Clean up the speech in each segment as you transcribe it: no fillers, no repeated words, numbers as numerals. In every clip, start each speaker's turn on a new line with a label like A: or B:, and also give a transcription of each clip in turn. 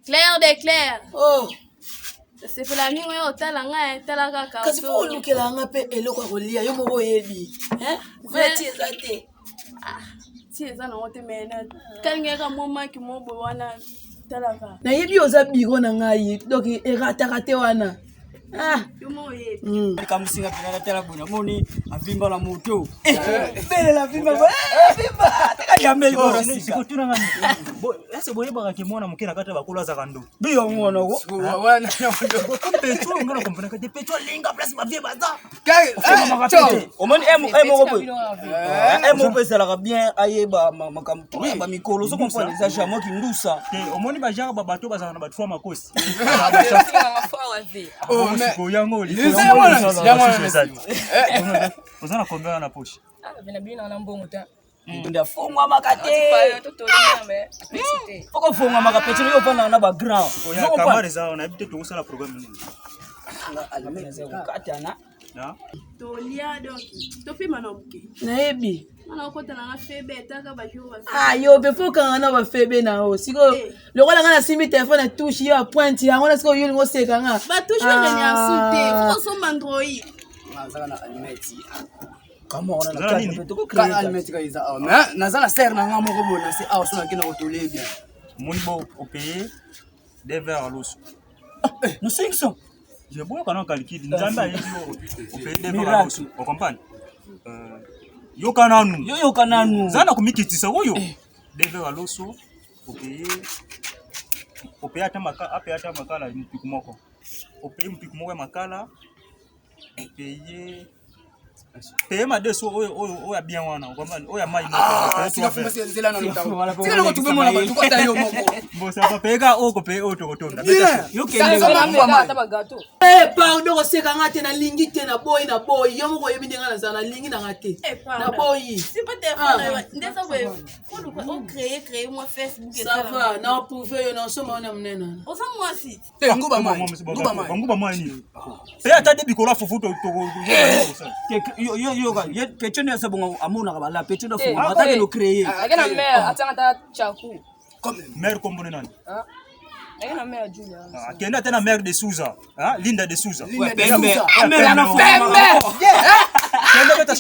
A: Claire de Claire.
B: Oh.
A: Nasepela mingi oyo otala ngai tala kaka.
B: Kasi fo olukela nga mpe eloko ya kolia yo moko oyebi. Hein? Ti eza te.
A: Ah, ti eza nango te mais natalingaka mwa maki mwa boye wana talaka.
B: Nayebi oza biro na ngai donc erataka te wana. Ah.
A: Hmm.
C: Likambo singa mpena natala boye namoni avimba na moto eh, belela vimba eh, vimba teka jambe
D: ese boyebaka ke mwana moke na kati ya bakolo azaka ndo
C: biyo mwana
D: pecho nga na komprenaka te pecho alinga place bavie baza
C: omoni moko boye moko mpe ezalaka bien ayeba makambo ya bamikolo ozo comprendre eza jamoi kindusa
D: te omoni bajare babato bazalaka na batfoi makosi yango oza na combien wana na poche
C: nde afongwamaka te okofongwamaka peti yo ofandaka na bagrand
D: kamara eza wana nayebi te tokosala programme nini
C: katana
A: tolia donc topema na moke
B: nayebi
A: ah,
B: yo mpe fo okanga na bafebe na yo sikoyo eh. lokola nga nasimbi telefone na touche yo apointe yango na sikoyo yo olingi oseka nga
C: naza na sere na nga moko boye nase awa so nakenda kotolie bien
D: omoni bo opaye de verre loso
C: no 500
D: je boyoka na calcul nzambe ayebi yo opaye de verre loso ocomprendre yoka nanu
C: yo yoka nanu
D: za na komikitisa oyo de verre loso opaye opaye ata makala apaye ata makala mopiku moko opaye mopiku moko ya makala paye paye madeso oyo oyo oyo ya bien wana okomani oyo ya mai moko paye ka oyo kopaye oyo tokotonda
B: pardon koseka nga te nalingi te naboyi naboyi yo moko oyebi ndenge nazala nalingi nanga te naboyi ça va na approuve yo na osomba wana monene
A: oza mwasi
C: te nguba mai nguba mai
D: nguba mai nini pe ata de bikolo fufu to to
C: yo yo ka ye pecho ne sabonga amonaka bala pecho na fufu ata ke no créer
E: ake na mère atanga ta chaku
D: mère kombo ne nani
E: ake na mère Julia
D: akende ata na mère de Souza hein Linda de Souza
C: Linda de Souza mère na fufu
D: kende beta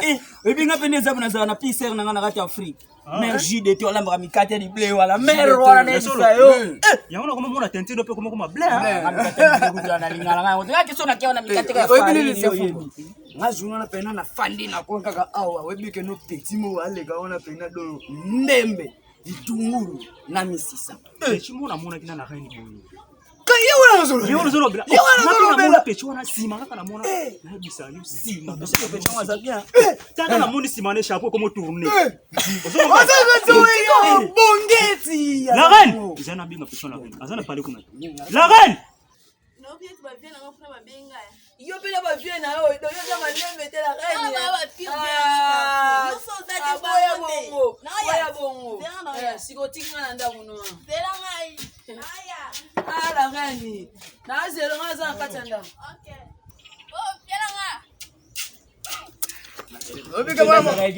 C: eh oyebi nga mpe nde eza nazala na psr na nga na kati ya afrique Ah. Mère JD to alambaka mikate ya lible wana mère wana nayebisa yo
D: eh, yango nakoma mona tentino mpe koma koma ble
C: nalingana yango te question nakewa na mikate nga jour wana pena nafandi nakomi kaka awa oyebi ke no petit moko aleka wana pena doyo ndembe litungulu na misisa
D: chimona amonaki na na reine boye
C: ye wana nazolobela
D: ye wana nazolobela pechi wana nsima kaka namona nayebisa yo nsima pechi yango aza bien taka namoni nsima na chapeau komo tourne
C: bongeti
D: la reine eza na benga pechi la reine aza na pale kuna la reine
B: yo mpe na bavie na yo yo oza malembe te la reine boya bongo boya bongo siko otiki nga na ndako noa ah la reine nazelo nga aza na kati ya ndako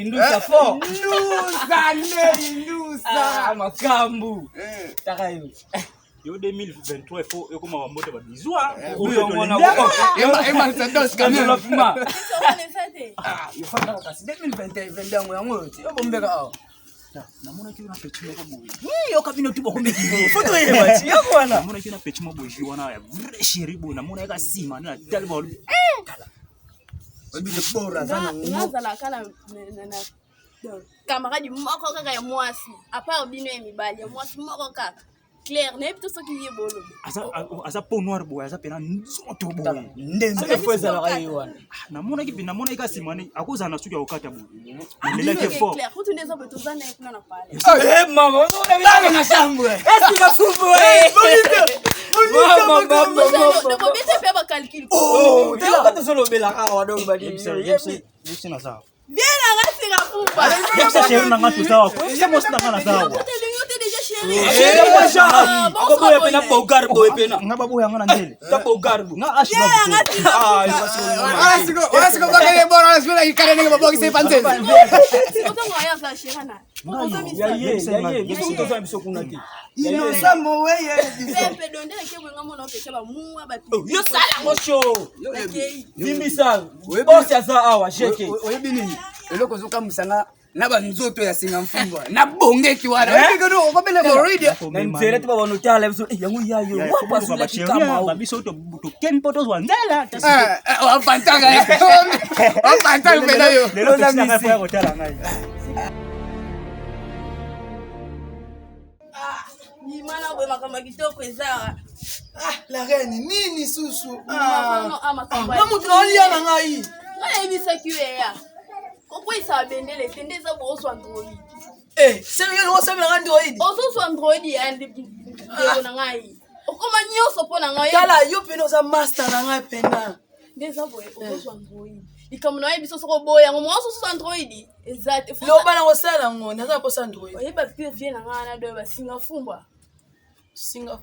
C: Ndusa fort. Ndusa nde ndusa. Makambu. Taka yo.
D: Yo 2023 faut ekoma bambote babizu
C: kasi 2021 yango yango oyo ti obombeka awa
D: namonaki yo na peti moko boye
C: yoka bino tu bokomeki foto yeba ti yoko wana
D: namonaki yo na peti moko boye wana ya vrai chéri boye namonaki ka nsima nde natali balobi tala
A: nazalaka na camarade moko kaka ya mwasi apart bino ya mibali ya mwasi moko kaka claire nayebi te soki ye bolobi
D: aza peau noire boye aza pena nzoto boye
C: nde fo ezalaka ye wana
D: namonaki mpe namonaki ka nsima ne akozala na suki ya kokata boye namelaki fort
A: kutu nde eza boye toza na ye kuna na pale
C: mama na chambre esika fufu
A: bobete mpe bacalcule
C: tozolobelaka awa donc
D: badiyebisi naza
A: vie nanga singa pumba
D: yebisa chéri nanga toza wa yebisa mwasi nanga naza wa
A: te déjà chéri. chéri
C: akoboya pena bogar boye pena
D: nga baboya nga na ndele
C: ta bogar bo
D: nga ash
A: otango aya aza chéri na
C: ya ye ya ye biso toza na biso kuna te
F: Innocent moweye.
A: pepe dondele ke boye nga mona opesa bamuwa bato
C: yo sala yango sho
A: bakei
C: vimbisa bosi aza awa jeke
F: Oyebi nini? Eloko ozokamwisa nga na banzoto ya singa mfumbwa nabongeki wana Oyebi keno okobela boride
C: na nzela te babanotala biso eh, yango yayo wapasulaki kama
D: babiso tokeni mpo tozwa nzela
F: wapantaka wapantaka mpena yo
D: lelo tosinanga mpo ya kotala ngai
A: bima na boye makambo ya kitoko eza
B: Ah, la reine nini susu
A: Mama, ah, makambo ya
B: na motu naolia na ngai
A: ngai nayebisaki yo eya kokweyisa bendele te nde eza boozwa android
B: Eh, sérieux osambelanga android
A: ozozwa android ya ndeko na ngai okoma nyonso mpo na ngai
B: tala yo pene oza master na ngai pena
A: nde eza boye ozozwa android likambo na ye biso soko oboya yango mwa sosusu android eza te
B: loba na kosala yango naza na posa android
A: oyeba pire vie na ngai wana doyo basinga fumbwa
B: singa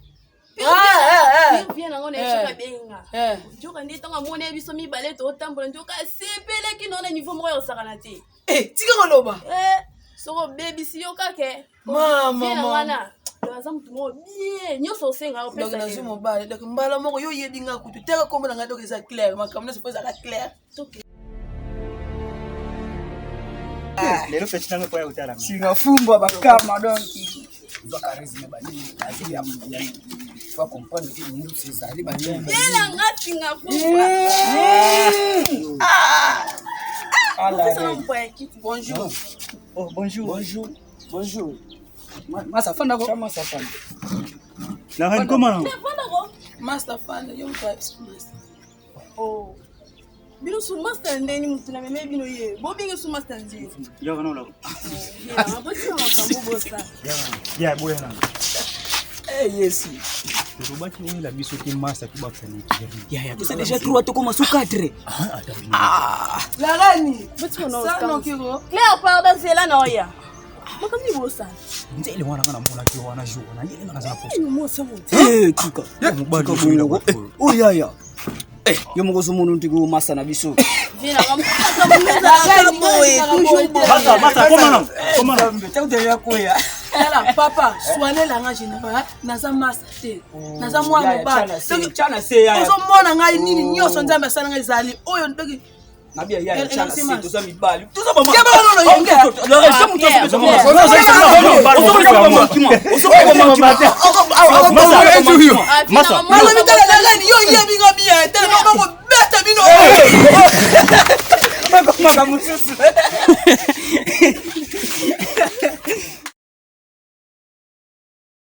A: Pire
B: Ah, eh, eh.
A: vie nango na
B: Eh.
A: ye soki abenga
B: Eh.
A: nzoka nde ntango amoni ye biso mibale totambola nzoka asepelaki nao na niveau moko ya kosakana te
B: Eh, tika koloba
A: Eh, soki obebisi yo kake
B: Mama,
A: vie na
B: mama.
A: wana aza motu moko bien nyonso osenga
B: donc
A: opesa
B: nazwi
A: ye.
B: mobali donc mbala moko yo oyebi nga kutu teka kombo na ngai donc eza claire makambo nyonso mpo ezalaka claire
D: lelo peti nanga mpo ya kotala ngai
C: singa fumbwa bakama donc
F: zwa charisme banini azali ya faut comprendre que nyonso ezali banini
A: Vie na nga singa fumbwa opesa na mpo ya kiti
B: bonjour
D: oh bonjour
C: bonjour bonjour
F: masa fandako
C: masa fanda
D: la reine comment na
A: vandako
B: master fan yo moto ayebisi master
A: Oh. bino su master ndeni motu na meme bino ye bobenge su master nzeli
D: yaka na olako
A: botina makambo bosa
D: ya boya na
C: eh yesu
D: tolobaki oyela biso te masa tobakisa na ekeri
C: yaya tosa déjà 3 tokoma so 4
B: la reine
A: botika na
B: sanokiro
A: claire pardon nzela na oya makambo nini bosala
D: nzele wana nga namonaki wana jour wana yelenga naza na posa
A: mosa moto
C: Eh, tika
D: mobali
C: Tika
D: oyo
C: bongo. Eh, oyo yaya Eh, yo moko ozomona ntiki masa na biso
A: vie na nga makambo boye toujours boye
D: masa masa koma na koma na
C: takuteya koya
B: tala papa soinelanga général naza master te naza mwana mobali Donc,
C: tyana se yaya
B: ozomona ngai nini nyonso nzambe asala ngai ezali oyo donc
C: nabia yaya
B: El-
C: tyana se
B: El-
C: toza mibali toza
B: Yeba nono yenge.
D: Masa.
B: nalobi tala la reine yo oyebi nga bien tala bakobeta bino
C: makambo mosusu